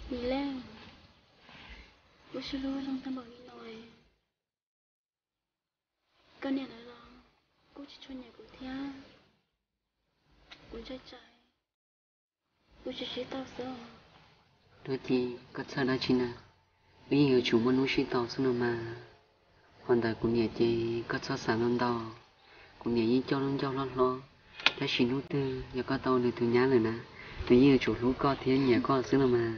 Yim Leej, kuv sib hlub zoo tag npaum li no, koj niam lawv los kuj tsis tshua nyiam kuv thiab. Kuv ntshai tsam kuv tsis sib tau xwb. Duab Ci, koj txhawj dab tsi na? Wb yeej yuav tsum muaj hnub sib tau xwb no mas. Qhov ntawd kuv niam ces koj txhob xav ntau ntau. Kuv niam yeej coj lub ncauj hlob hlob, tab sis hnub twg yog koj tau nws tus nyab lawm na, nws yeej yuav tsum hlub koj thiab nyiam koj xwb no mas.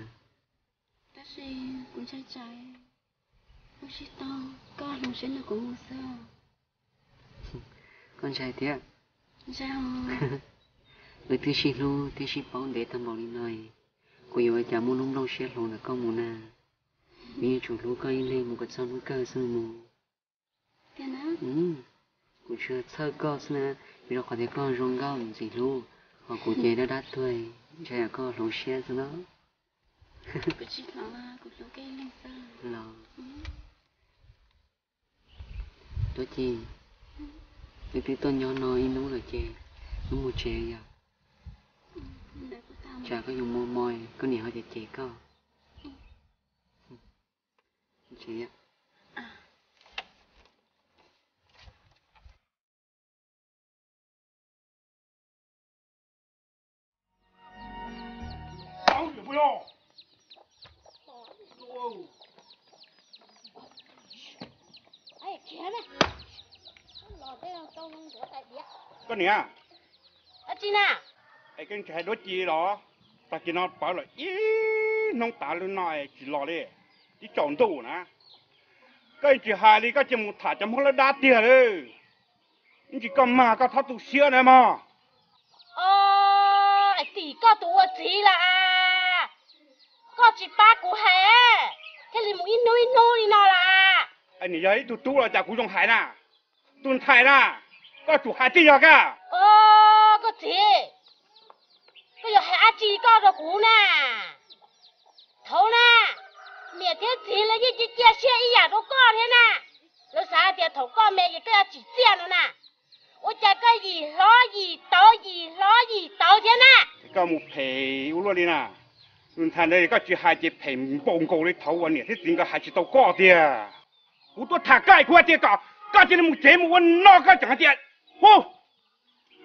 Tab sis kuv ntshai tsam wb sib tau, koj hloov siab nrog kuv mus xwb. Koj ntshai thiab? Ntshai os. Wb twb sib hlub thiab sib paub ntev tag npaum li no, kuv yuav ua cas muaj lub nplooj siab hloov ntawm koj mus na. Kuv yeej yuav tsum hlub koj ib leeg mus kom txog hnub kawg xwb mus. Tiag na? Kuv tsuas txhawj koj xwb na, vim rau qhov tias koj zoo nkauj ntxim hlub, ho kuv ces dab dab tuag, ntshai yam koj hloov siab xwb na. Kuv tsis hloov, kuv hlub koj ib leeg xwb. Los, Duab Ci, wb twb tuaj nyob no ib hnub lawm ces wb mus tsev yom. Tsam koj yuav mos mos, koj niam ho cem cem koj. Koj niam, es koj tsis hais Duab Ci los? Tag kis no pawv lawm ib hnub tas li no es tsis los li, twb tsaus ntuj na. Koj tsis hais li, koj cia mus tham cov Hmoob lawv dab tiag li. Ib ntsis koj mag koj txhob tu siab na mog. Os, tim koj tus ua txiv lawm as, koj tsis pab kuv hais thiaj li mus ib hnub ib hnub li no lawm. Nws yog ib tug tub los cas kuv zoo hais na? Tus ntxhais na, koj tsum hais tij yog koj. Os, koj txiv, koj yuav hais dab tsi koj rau kuv na? Thaum na, niam thiab txiv lawv yeej cia cia siab ib yam rau koj thiab na. Lawv xav tias thaum koj me ces koj yuav tsim txiaj no na. Ua cas koj yim hlob yim tauv yim hlob yim tauv thiab na? Koj mus phem ua luaj li na. Tus ntxhais ntawd koj tsis hais ces phem npaum nkaus li thaum uas niam thiab txiv nkawd hais tsis tau koj tiag. Kuv tuaj tham koj, kuv hais tias kom koj cia li mus tsev mus ua noj, koj tseem hais tias, hu,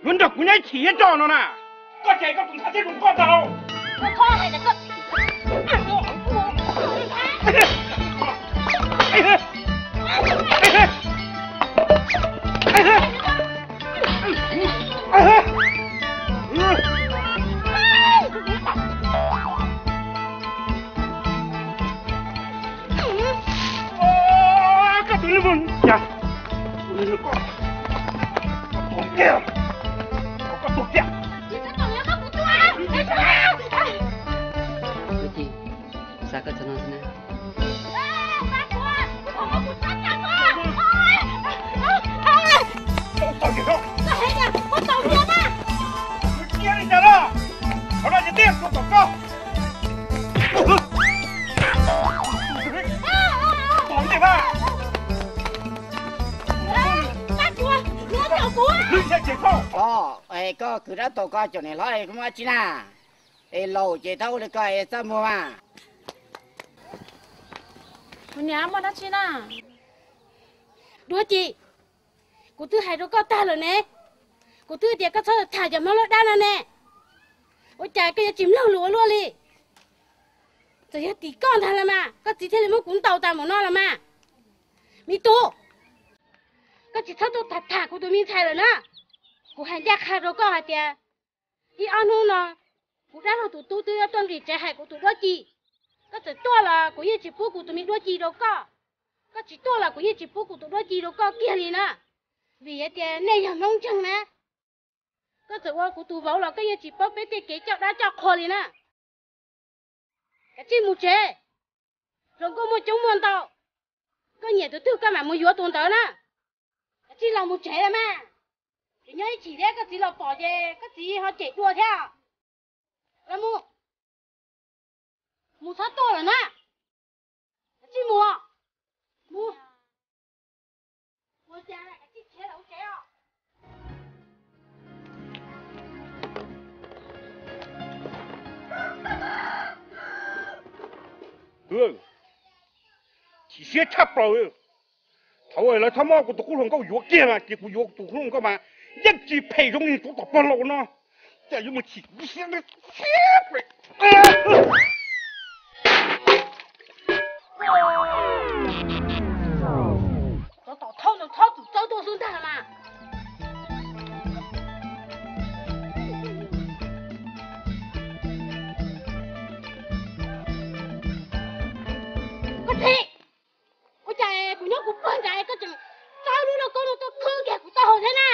yuav nrog kuv nyob ib chim thiab tso no na. Koj ces koj tus ntxhais thiaj zoo koj ntag. Koj tus neeg mus, koj tus neeg koj, koj tus tiag, koj tus tiag. Tus Ci, xav koj txog no xwb na. Tau tiag, tau tiag. Os, es koj kwv rab taus koj cov niam hlob es muaj dab tsi na? Es laus ces txhob ua li ko es txaj muag mas. Kuv niam, muaj dab tsi na? Duab Ci, kuv twb hais rau koj tag lawm ne. Kuv twb tias koj txhob tham cov Hmoob lub dab no ne. Ua cas koj yuav tsis mloog lus ua luaj li? Txawm yog tim koj ntag los mas koj txiv thiaj li muab kuv ntaus tas mus no los mas. Me tub, koj tsis txhob tuaj tham tham kuv tus me ntxhais lawm na. Kuv hais ncaj qha rau koj hais tias, ib ob hnub no kuv dab laug tus tub twb tuaj nqis tsev hais kuv tus Duab Ci. Koj txawm tuaj los kuv yeej tsis pub kuv tus me Duab Ci rau koj. Koj tsis tuaj los kuv yeej tsis pub kuv tus Duab Ci rau koj kiag li na. Vim hais tias nej yog Hmoob ntseeg na. Koj txawm ua kuv tus vauv los koj yeej tsis paub peb tej kev coj dab coj qhua li na. Kav tsij mus tsev. Hluas nkauj muaj coob muaj ntau, koj nyiam tus twg koj mam mus yuav tus ntawd na. Kav tsij los mus tsev los mas. Tseem nyob ib chim thiab koj txiv los pom ces koj txiv ho cem dua thiab. Los mus, mus txhob tuaj lawm na. Kav tsij mus, mus. Ua cas kav tsij khiav lawm ua tsev os. Chim siab tshaj plaws. Thaum lawv txhob muab kuv tus qub hluas nkauj yuav kiag mas ces kuv yuav tus qub hluas nkauj mas yeej tsis phem zoo li tus tom pog laus no. Cas yuav mus chim siab siab pem. Cov tom thawj no txhob txwm txawb tuaj xwb ntag mas. Koj Thim, ua cas kuv nyob kuv pog nrad koj tseem txawb lub lauj kaub no tuaj khwb kiag kuv taub hau thiab na?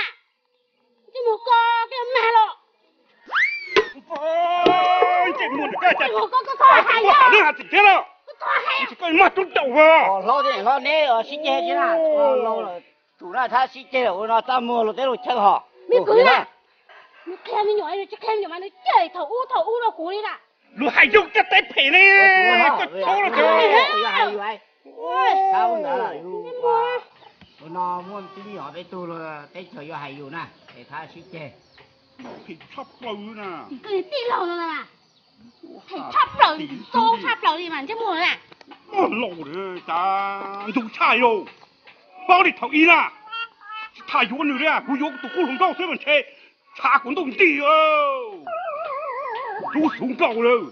Koj mus koj koj mag los. Koj txhob hais, koj txhob hais, koj txhob hais. Koj txhob hais. Koj mag tub daus hlob thiab hlob neb sib ceg thiab na. Laus lawm, tsum na, thab sib ceg lawm ua no txaj muag luag teb luag chaw hos. Me kwv na, nws qhia me nyuam, nws tsis qhia me nyuam mas nws cem thaum ub thaum ub rau kuv li na. Luag hais yog koj teb phem li, koj txhob los. Ua no muaj tib nyuam peb tug teb chaws yuav hais yus na, es thab sib ceg. Phem tshaj plaws na. Koj tij laug no na, phem tshaj plaws, txaus tshaj plaws li mas ntsej muag na. Muaj laus cas ntug tshaj yau. Paub li thaum ub na, tsis tham yuav nws li, kuv yuav kuv tus qub hluas nkauj xwb mas ntshe tshav kuv ntuj nti. Tus xub nkauj lawm.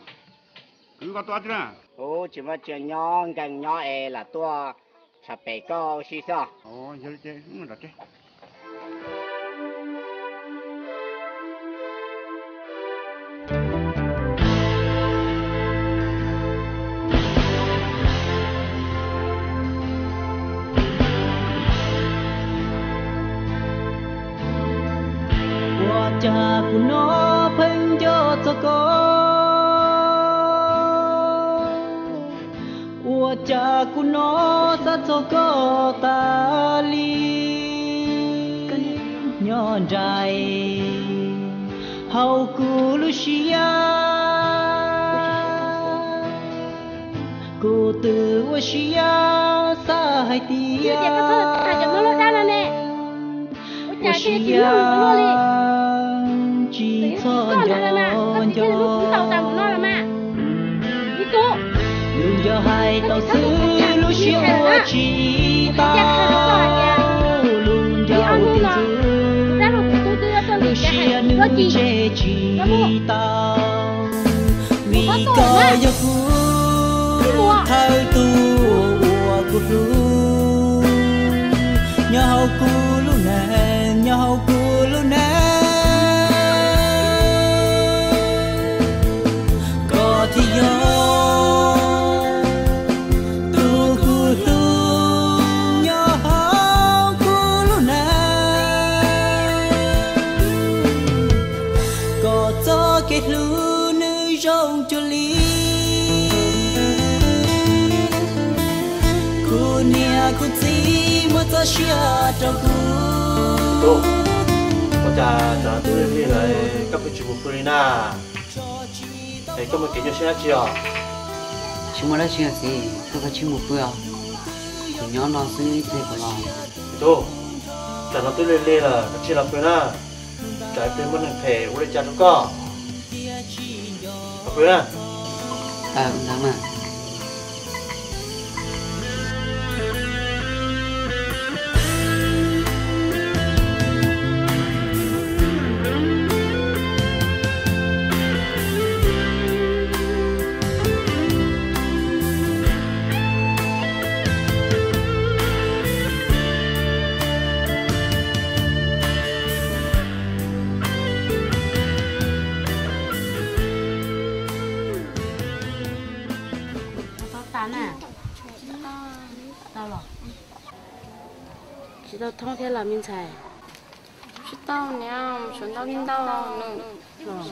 Kwv koj tuaj tib na. Kuv tsis muaj tsiaj nyob, nkees nyob es lam tuaj tshav pem koj ua si xwb. Ua cas kuv no pheej nco txog koj, ua cas kuv no xav txog koj tas li. Nyob nraim hauv kuv lub siab, kuv twb ua siab xav hais tias ua siab tsis txhob nco nco. Lus nco hais tau xwb lub siab ua tsis tau, lus nco ua tib ntxwv lub siab nws ntsej tsis tau. Vim koj yog kuv thawj tug uas kuv hlub, nyob hauv kuv lub neej, nyob hauv kuv lub neej, koj thiaj yog tus kuv hlub nyob hauv kuv lub neej. Koj txoj kev hlub nws zoo cuag li kuv niam kuv txiv muab txoj sia rau kuv. Ua cas tam no twb lig lig lawm koj pheej tsis mus pw li na? Es koj muaj kev nyuaj siab dab tsi os? Tsis muaj dab tsi os txiv, koj kav tsij mus pw os. Kuv nyob no xwb ib pliag kuv los. Tub, tam no twb lig lig lawm kav tsij los pw na. Tsam ib pliag muaj neeg phem ua li cas rau koj. Los pw na. Ntawd mas. Tau tas na. Tau los? Tsis tau thoob thiab los me ntxhais? Tsis tau niam, sawv ntau li ntau nws.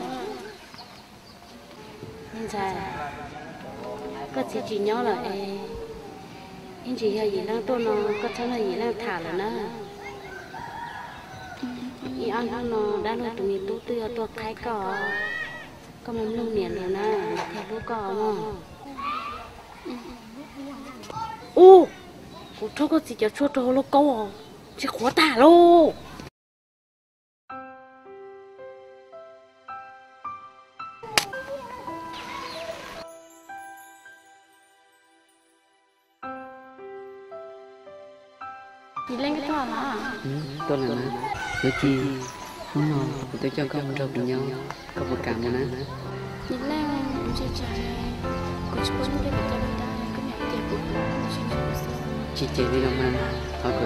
Me ntxhais, koj txiv tsis nyob lawm es ib ntsis yog Yim Leej tuaj no koj txhob nrog Yim Leej tham lawm na. Ib ob hnub no dab laug tus me tub twb yuav tuaj qhaib koj, koj mus mloog niam lus na, niam thiaj hlub koj mog. Ub, kuv rhaub koj txiv cov tshuaj rau hauv lauj kaub os, tsis qhuav tag lauj. Yim Leej, koj tuaj los? Tuaj lawm na. Yuav Ci, hnub no kuv tuaj coj koj mus nrog kuv nyob, koj puas kam mus na? Yim Leej, kuv ntshai tsam kuv tsis paub neb peb puas tau li ntawd, koj niam hais tias kuv mus tsis nrog kuv xwb. Tsis ces li los mas, thov kom